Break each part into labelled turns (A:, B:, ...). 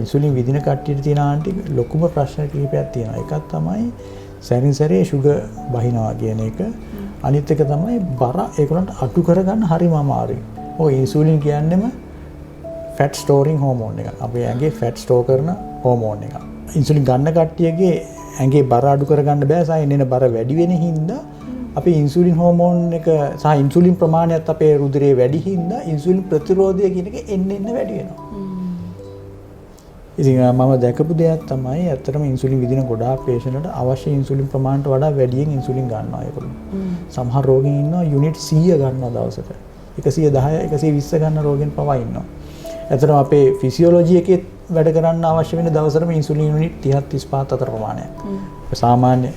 A: ඉන්සුලින් විදින කට්ටියට තියෙන ආන්ටි ලොකුම ප්‍රශ්න කිහිපයක් තියෙනවා. එකක් තමයි සැරින් සැරේ ෂුගර් බහිනවා කියන එක. අනිත් එක තමයි බර ඒගොල්ලන්ට අඩු කරගන්න හරිම අමාරුයි. ඔය ඉන්සුලින් කියන්නේම ෆැට් ස්ටෝරින් හෝමෝන් එකක්. අපේ ඇඟේ ෆැට් ස්ටෝර් කරන හෝමෝන් එකක්. ඉන්සුලින් ගන්න කට්ටියගේ ඇඟේ බර අඩු කරගන්න බෑ සහ එන එන බර වැඩි වෙන හින්දා අපේ ඉන්සුලින් හෝමෝන් එක සහ ඉන්සුලින් ප්‍රමාණයත් අපේ රුධිරයේ වැඩි හින්දා ඉන්සුලින් ප්‍රතිරෝධය කියන එක එන්න එන්න වැඩි වෙනවා. ඉතින් මම දැකපු දෙයක් තමයි ඇත්තටම ඉන්සුලින් විදින ගොඩාක් පේෂන්ට්ලට අවශ්‍ය ඉන්සුලින් ප්‍රමාණයට වඩා වැඩියෙන් ඉන්සුලින් ගන්නවා ඒගොල්ලෝ. සමහර රෝගීන් ඉන්නවා යුනිට් 100 ගන්නවා දවසට. 110 120 ගන්න රෝගීන් පවා ඉන්නවා. ඇත්තටම අපේ ෆිසියොලොජි එකේ වැඩ කරන්න අවශ්‍ය වෙන දවසටම ඉන්සුලින් යුනිට් 30 35 අතර ප්‍රමාණයක්. සාමාන්‍ය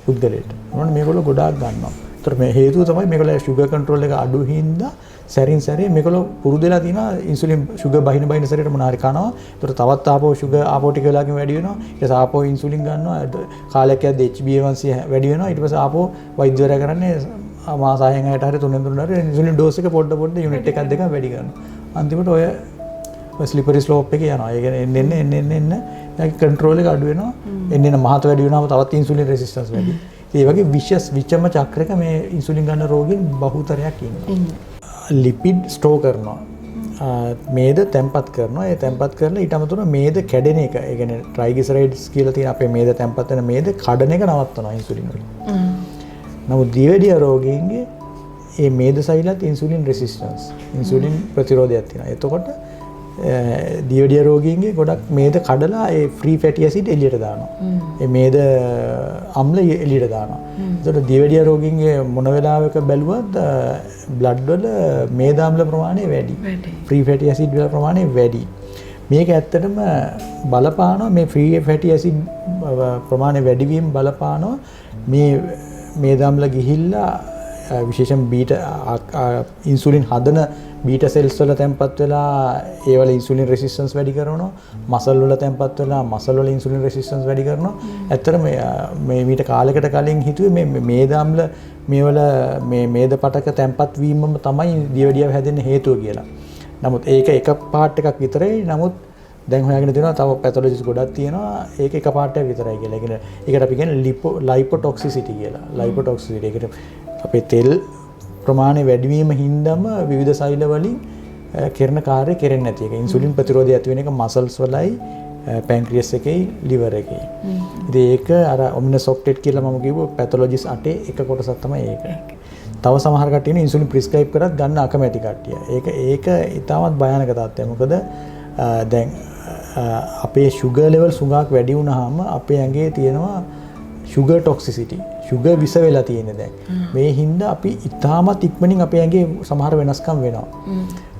A: පුද්ගලයෙක්ට. මොනවද මේගොල්ලෝ ගොඩාක් ගන්නවා. ඒතර මේ හේතුව තමයි මේගොල්ලෝ ෂුගර් කන්ට්‍රෝල් එක අඩු හින්දා සැරින් සැරේ මේගොල්ලෝ පුරුදු වෙලා තියෙනවා ඉන්සුලින් ෂුගර් බහින බහින සැරේට මොන හරි කනවා. ඒතර තවත් ආපහු ෂුගර් ආපහු ටික වෙලාවකින් වැඩි වෙනවා. ඊට පස්සේ ආපහු ඉන්සුලින් ගන්නවා. කාලයක් යද්දි HbA1c වැඩි වෙනවා. ඊට පස්සේ ආපහු වෛද්‍යවරයා කරන්නේ මාස 6න් 6ට හරි 3න් 3ට හරි ඉන්සුලින් ඩෝස් එක පොඩ පොඩ යුනිට් එකක් දෙකක් වැඩි කරනවා. අන්තිමට ඔය ස්ලිපරි ස්ලෝප් එකේ යනවා. ඒ කියන්නේ එන්න එන්න එන්න එන්න එන්න එයාගේ කන්ට්‍රෝල් එක අඩු වෙනවා. එන්න එන්න මහත වැඩි වෙනවාම තවත් ඉන්සුලින් රෙසිස්ටන්ස් වැඩි. ඉතින් ඒ වගේ විෂස් විචම චක්‍රයක මේ ඉන්සුලින් ගන්න රෝගීන් බහුතරයක් ඉන්නවා. ලිපිඩ් ස්ටෝර් කරනවා. මේද තැම්පත් කරනවා. ඒ තැම්පත් කරලා ඊට අමතරව මේද කැඩෙන එක. ඒ කියන්නේ ට්‍රයිග්ලිසරයිඩ්ස් කියලා තියෙන අපේ මේද තැම්පත් වෙන මේද කඩන එක නවත්තනවා ඉන්සුලින් වලින්. නමුත් දියවැඩියා රෝගීන්ගේ ඒ මේද සෛලත් ඉන්සුලින් රෙසිස්ටන්ස්, ඉන්සුලින් ප්‍රතිරෝධයක් තියෙනවා. එතකොට දියවැඩියා රෝගීන්ගේ ගොඩක් මේද කඩලා ඒ ෆ්‍රී ෆැටි ඇසිඩ් එළියට දානවා. ඒ මේද අම්ල එළියට දානවා. එතකොට දියවැඩියා රෝගීන්ගේ මොන වෙලාවක බැලුවත් බ්ලඩ් වල මේද අම්ල ප්‍රමාණය වැඩි. ෆ්‍රී ෆැටි ඇසිඩ් වල ප්‍රමාණය වැඩි. මේක ඇත්තටම බලපානවා, මේ ෆ්‍රී ෆැටි ඇසිඩ් ප්‍රමාණය වැඩිවීම බලපානවා මේ මේද අම්ල ගිහිල්ලා විශේෂයෙන් බීටා ඉන්සුලින් හදන බීටා සෙල්ස් වල තැම්පත් වෙලා ඒ වල ඉන්සුලින් රෙසිස්ටන්ස් වැඩි කරනවා. මසල් වල තැම්පත් වෙලා මසල් වල ඉන්සුලින් රෙසිස්ටන්ස් වැඩි කරනවා. ඇත්තටම මේ මීට කාලයකට කලින් හිතුවේ මේ මේද අම්ල මේවල මේ මේද පටක තැම්පත් වීමම තමයි දියවැඩියාව හැදෙන්න හේතුව කියලා. නමුත් ඒක එක පාර්ට් එකක් විතරයි. නමුත් දැන් හොයාගෙන තියෙනවා තව පැතොලොජිස් ගොඩක් තියෙනවා ඒක එක පාර්ට් එකක් විතරයි කියලා. ඒ කියන්නේ ඒකට අපි කියන්නේ ලයිපොටොක්සිසිටි කියලා. ලයිපොටොක්සිසිටි. ඒ කියන්නේ අපේ තෙල් ප්‍රමාණය වැඩිවීම හින්දාම විවිධ සෛල වලින් කරන කාර්ය කෙරෙන්නේ නැති එක. ඉන්සුලින් ප්‍රතිරෝධය ඇති වෙන එක මසල්ස් වලයි පැන්ක්‍රියස් එකේ ලිවර් එකේ. ඉතින් ඒක අර ඔමිනස් ඔක්ටෙට් කියලා මම කිව්ව පැතොලොජිස් අටේ එක කොටසක් තමයි ඒක. තව සමහර කට්ටිය ඉන්නේ ඉන්සුලින් ප්‍රිස්ක්‍රයිබ් කරත් ගන්න අකමැති කට්ටිය. ඒක ඒක ඉතාමත් භයානක තත්ත්වයක්. මොකද දැන් අපේ ෂුගර් ලෙවල් සුඟක් වැඩි වුණාම අපේ ඇඟේ තියෙනවා ෂුගර් ටොක්සිසිටි. ෂුගර් විස වෙලා තියෙන්නේ දැන්. මේ හින්දා අපි ඉතාමත් ඉක්මනින් අපේ ඇඟේ සමහර වෙනස්කම් වෙනවා.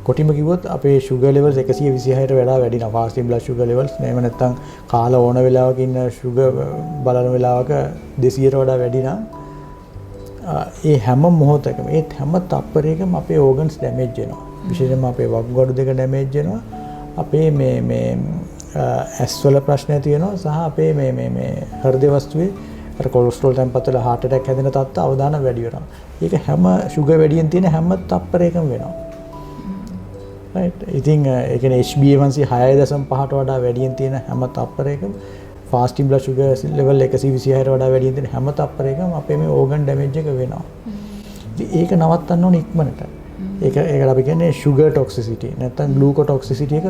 A: කොටිම කිව්වොත් අපේ ෂුගර් ලෙවල්ස් 126ට වඩා වැඩි නම් ෆාස්ටිං බ්ලඩ් ෂුගර් ලෙවල්ස්, එහෙම නැත්නම් කාලා ඕන වෙලාවක ඉන්න ෂුගර් බලන වෙලාවක 200ට වඩා වැඩි නම් ඒ හැම මොහොතකම ඒ හැම තප්පරයකම අපේ ඕගන්ස් ඩැමේජ් වෙනවා. විශේෂයෙන්ම අපේ වකුගඩු දෙක ඩැමේජ් වෙනවා. අපේ මේ මේ ඇස් වල ප්‍රශ්න ඇති වෙනවා සහ අපේ මේ මේ මේ හෘද වස්තුවේ අර කොලෙස්ටරෝල් තැන්පත් වෙලා හાર્ට් ඇටැක් හැදෙන තත්ත්ව අවදානම් වැඩි වෙනවා. ඒක හැම ෂුගර් වැඩියෙන් තියෙන හැම තප්පරයකම වෙනවා. රයිට්. ඉතින් ඒ කියන්නේ HbA1c 6.5ට වඩා වැඩියෙන් තියෙන හැම තප්පරයකම, ෆාස්ටිං බ්ලඩ් ෂුගර් ලෙවල් 126ට වඩා වැඩියෙන් තියෙන හැම තප්පරයකම අපේ මේ ඕගන් ඩැමේජ් එක වෙනවා. ඉතින් ඒක නවත්තන්න ඕනේ ඉක්මනට. ඒකට අපි කියන්නේ ෂුගර් ටොක්සිසිටි නැත්නම් ග්ලූකෝ ටොක්සිසිටි එක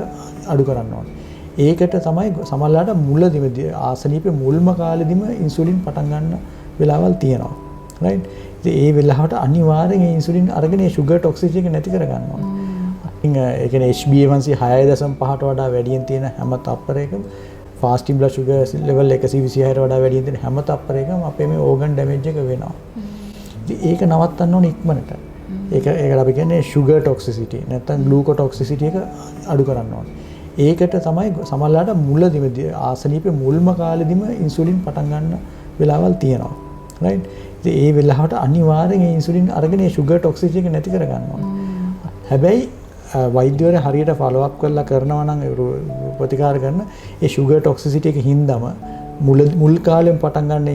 A: අඩු කරන්න ඕනේ. ඒකට තමයි සමහරලාට මුලදිම ආසනීපේ මුල්ම කාලෙදිම ඉන්සුලින් පටන් ගන්න වෙලාවල් තියෙනවා. රයිට්. ඉතින් ඒ වෙලාවට අනිවාර්යෙන් ඒ ඉන්සුලින් අරගෙන ඒ ෂුගර් ටොක්සිසිටි එක නැති කරගන්න ඕනේ. ඉතින් ඒ කියන්නේ HbA1c 6.5ට වඩා වැඩියෙන් තියෙන හැම තප්පරයකම, ෆාස්ටිං බ්ලඩ් ෂුගර් ලෙවල් 126ට වඩා වැඩියෙන් තියෙන හැම තප්පරයකම අපේ මේ ඕගන් ඩැමේජ් එක වෙනවා. ඉතින් ඒක නවත්තන්න ඕනේ ඉක්මනට. ඒකට අපි කියන්නේ ෂුගර් ටොක්සිසිටි නැත්නම් ග්ලූකෝ ටොක්සිසිටි එක අඩු කරන්න ඕනේ. ඒකට තමයි සමහරලාට මුලදිම ආසනීපේ මුල්ම කාලෙදිම ඉන්සුලින් පටන් ගන්න වෙලාවල් තියෙනවා. රයිට්. ඉතින් ඒ වෙලාවට අනිවාර්යෙන් ඒ ඉන්සුලින් අරගෙන ඒ ෂුගර් ටොක්සිසිටි එක නැති කරගන්න ඕනේ. හැබැයි වෛද්‍යවරයා හරියට ෆලෝ අප් කරලා කරනවා නම් ඒ ප්‍රතිකාර කරන ඒ ෂුගර් ටොක්සිසිටි එක හින්දාම මුල මුල් කාලෙම පටන් ගන්න,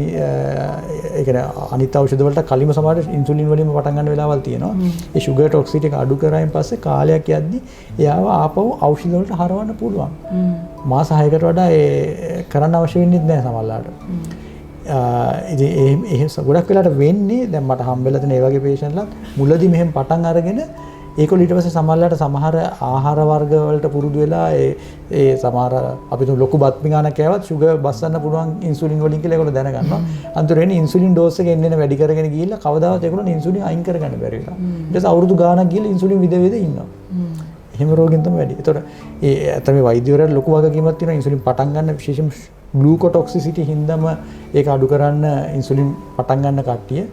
A: ඒ කියන්නේ අනිත් ඖෂධ වලට කලින්ම සමහර ඉන්සුලින් වලින්ම පටන් ගන්න වෙලාවල් තියෙනවා. ඒ ෂුගර් ටොක්සිසිටි එක අඩු කරායින් පස්සේ කාලයක් යද්දි එයාව ආපහු ඖෂධ වලට හරවන්න පුළුවන්. මාස 6කට වඩා ඒ කරන්න අවශ්‍ය වෙන්නේ නැහැ සමහරලාට. ඉතින් එහෙම ගොඩක් වෙලාට වෙන්නේ දැන් මට හම්බෙලා තියෙන ඒ වගේ පේෂන්ට්ලා මුලදී මෙහෙම පටන් අරගෙන ඒගොල්ලෝ ඊට පස්සේ සමහරලාට සමහර ආහාර වර්ග වලට පුරුදු වෙලා ඒ ඒ සමහර අපි තුන් ලොකු බත් පිඟානක් කෑවත් ෂුගර් බස්සන්න පුළුවන් ඉන්සුලින් වලින් කියලා ඒගොල්ලෝ දැනගන්නවා. අන්තිමට වෙන්නේ ඉන්සුලින් ඩෝස් එක එන්න එන්න වැඩි කරගෙන ගිහිල්ලා කවදාවත් ඒගොල්ලෝ ඉන්සුලින් අයින් කරගන්න බැරි වෙනවා. ඊට පස්සේ අවුරුදු ගාණක් ගිහිල්ලා ඉන්සුලින් විද විද ඉන්නවා. එහෙම රෝගීන් තමයි වැඩි. ඒතකොට ඒ ඇත්තම මේ වෛද්‍යවරයාට ලොකු වගකීමක් තියෙනවා ඉන්සුලින් පටන් ගන්න, විශේෂයෙන්ම ග්ලූකෝටොක්සිසිටි හින්දාම ඒක අඩු කරන්න ඉන්සුලින් පටන් ගන්න කට්ටිය.